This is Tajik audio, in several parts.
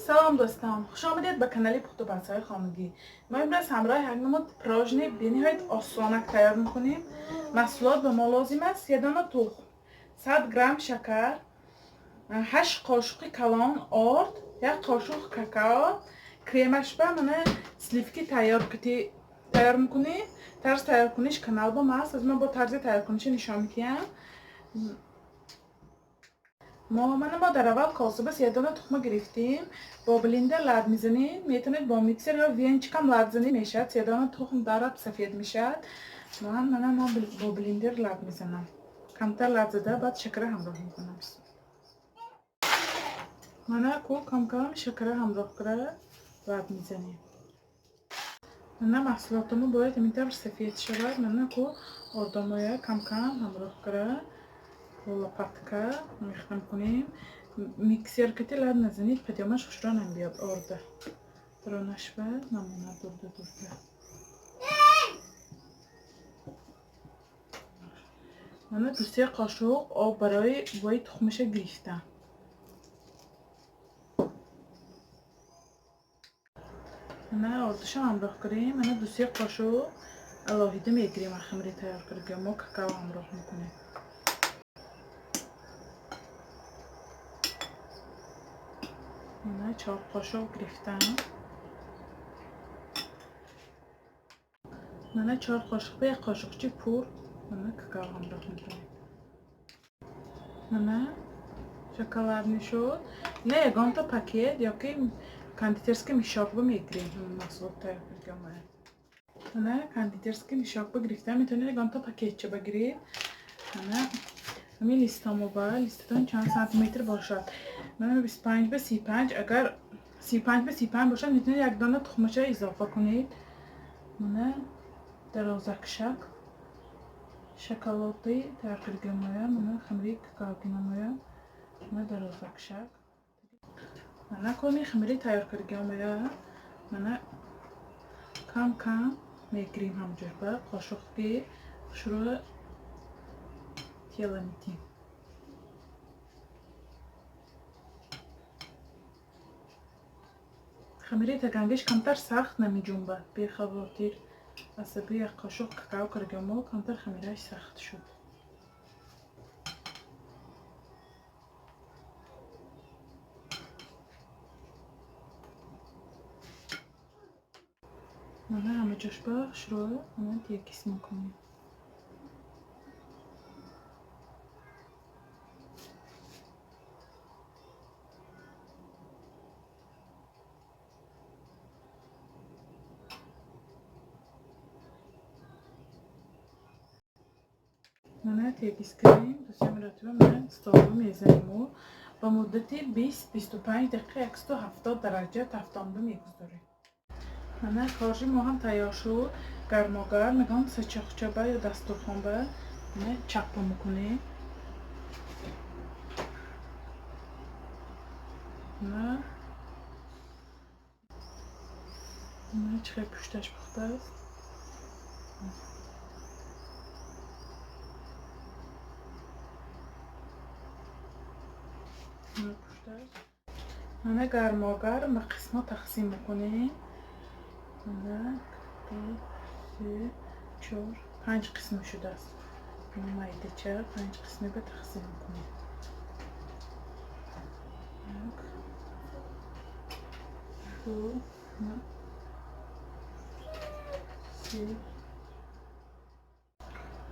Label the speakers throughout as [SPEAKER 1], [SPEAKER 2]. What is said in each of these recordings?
[SPEAKER 1] Салом дӯстон, хуш омадед ба канали пухтупазҳои хонагӣ. Мо имрӯз ҳамроҳи як намуд пирожни бениҳоят осонак тайёр мекунем. Маҳсулот ба мо лозим аст: се дона тухм, 100 грамм шакар, 8 қошуқи калон орд, як қошуқ какао, кремашба мана сливки тайёр мекунем. Тарзи тайёркуниш канал ба ма аст, аз ман бо тарзи тайёркуниша нишон медиҳам. Мана мо дар аввал косаба се дона тухма гирифтем, бо блендер лад мезанем. Метавонед бо миксер ё венчикам лад занед, мешавад. Се дона тухм дараб сафед мешавад. Мана мо бо блендер лад мезанам. Камтар лад зада, баъд шакара ҳамроҳ мекунам. Мана ку кам-кам шакара ҳамроҳ кара лад мезанем. Мана маҳсулотамо бояд ҳамин тавр сафед шавад. Мана ку ордомоя кам-кам ҳамроҳ кара лопатка мехтам кунем. Миксер кати лад назанед, падёмаш хушро намебиёд орда. Даронашба намонад дурда дурда. Мана ду-се қошуқ об барои бои тухмаша гирифтам. Мана ордашам ҳамроҳ кунем. Мана ду-се қошуқ алоҳида мегирем хамири тайёр карда. Мо какао ҳамроҳ мекунем. Мана 4 қошуқ гирифтам. Мана 4 қошуқ ба як қошуқчи пур мана какао ҳамроҳ мекунем. Мана шоколадни шуд. На ягонта пакет ёки кондитерский мешок ба мегирем маҳсулот тайёр карда. Мана кондитерский мешок ба гирифтам. Метавонед ягонта пакетча багиред. Мана ҳамин листомо ба листатон чанд сантиметр бошад. Мана 25 ба 35, агар 35 ба 35 бошад, метавонед як дона тухмаша изофа кунед. Мана дарозакшак шоколади тайёр кардагимоя, мана хамири какаогинамоя, мана дарозакшак. Мана коми хамири тайёр кардагимоя, мана кам-кам мегирем ҳамҷоба қошуқки хушрӯ тела метем. Хамири тагангиш камтар сахт намеҷунбад, бехавотир. Асаби як қошуқ какао кардамо камтар хамираш сахт шуд. Мана ҳама ҷошба хушрӯ мана текис мекунем. Мана тегис кардем, ду-се маротиба мана столба мезанему. Ба муддати 20-25 дақиқа 170 дараҷа тафтонда мегузорем. Мана коржи мо ҳам тайёр шуд. Гармогарм мегӯям сачоқчаба ё дастурхонба мана чаппа мекунем. Мана чӣ хел пушташ пухтааст. Мана гармогарм ба қисмҳо тақсим мекунем. Мана 2, 3, 4, 5 қисм шудааст. Майдача 5 қисми ба тақсим мекунем. 1, 2, 3.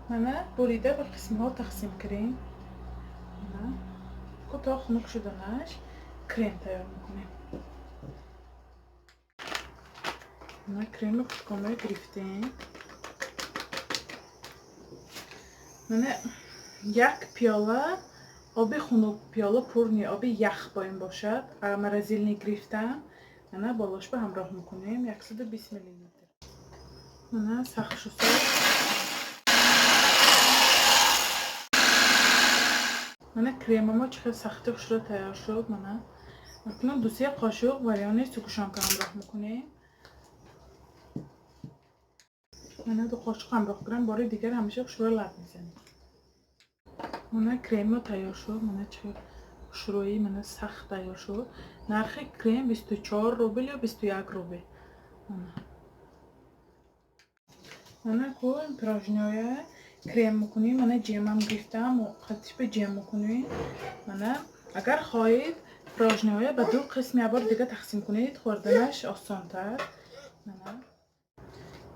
[SPEAKER 1] Мана бурида ба қисмҳо тақсим кардем. Мана то хунук шуданаш крем тайёр мекунем. Мана креми хушкомаро гирифтем. Мана як пиёла оби хунук, пиёла пур не, оби ях боин бошад. Морозилник гирифтам. Мана болошба ҳамроҳ мекунем 120 миллилитр. Мана сахт шуса. Мана кремамо чӣ хел сахти хушро тайёр шуд. Мана акнун ду-се қошуқ варёни сгущёнка ҳамроҳ мекунем. Мана 2 қошуқ ҳамроҳ кунам, бори дигар ҳамеша хушро лад мезанем. Мана кремо тайёр шуд. Мана чӣ хел Хушрӯи мана сахт тайёр шуд. Нархи крем 24 рубл ё 21 рубл. Мана ку пирожное крем мекунем. Мана ҷемам гирифтам, қатиш ба ҷем мекунем. Мана агар хоҳед пирожное ба ду қисм як бор дига тақсим кунед, хӯрданаш осонтар.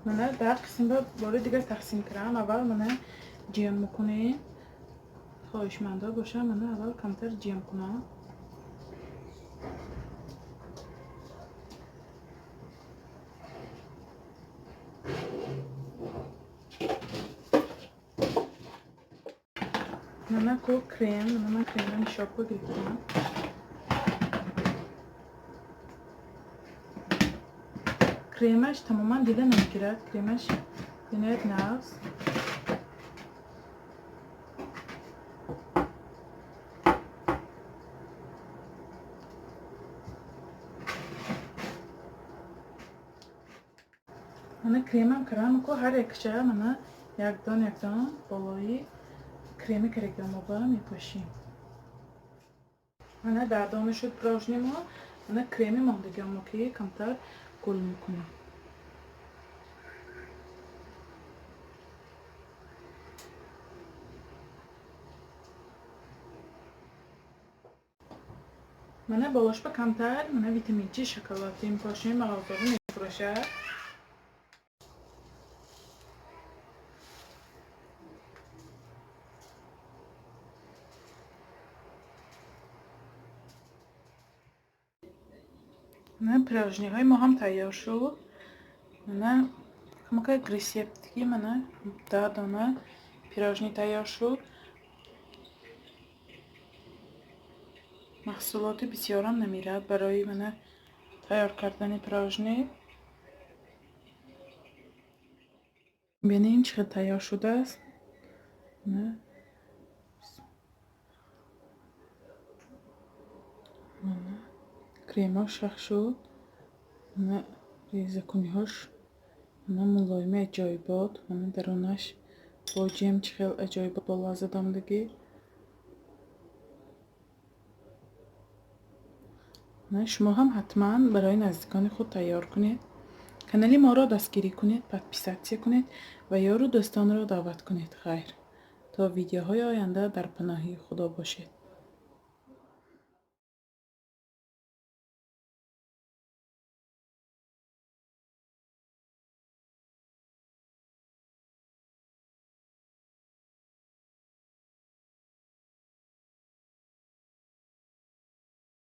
[SPEAKER 1] Мана дар қисм ба бори дига тақсим кардам. Аввал мана ҷем мекунем. Хоҳишмандо боша, мана аввал камтар ҷем кунам. Мана ку крем, мана ман крема нишобка гирифтам. Кремаш тамоман дида намегирад. Кремаш бинед нағз. Мана кремам кардам ку ҳар якча мана якдон якдон болои креми карагамоба мепошем. Мана дардона шуд пирожни мо. Мана креми мондагиамо ки камтар гул мекунем. Мана болошба камтар мана витаминчи шоколади мепошем, мағозаҳо мефурӯшад. Мана пирожниҳои мо ҳам тайёр шуд. Мана камакак ресептики мана 10 дона пирожни тайёр шуд. Маҳсулоти бисёрам намерад барои мана тайёр кардани пирожни. Бинем чӣ хел тайёр шудааст. Мана кремҳо шах шуд. Мана резакуниҳош мана мулоими аҷоибот. Мана дарунаш бо ҷем чӣ хел аҷоибот бо лаззат омадагӣ. Шумо ҳам ҳатман барои наздикони худ тайёр кунед. Канали моро дастгирӣ кунед, подписатсия кунед ва ёру дӯстонро даъват кунед. Хайр, то видеоҳои оянда дар паноҳи Худо бошед.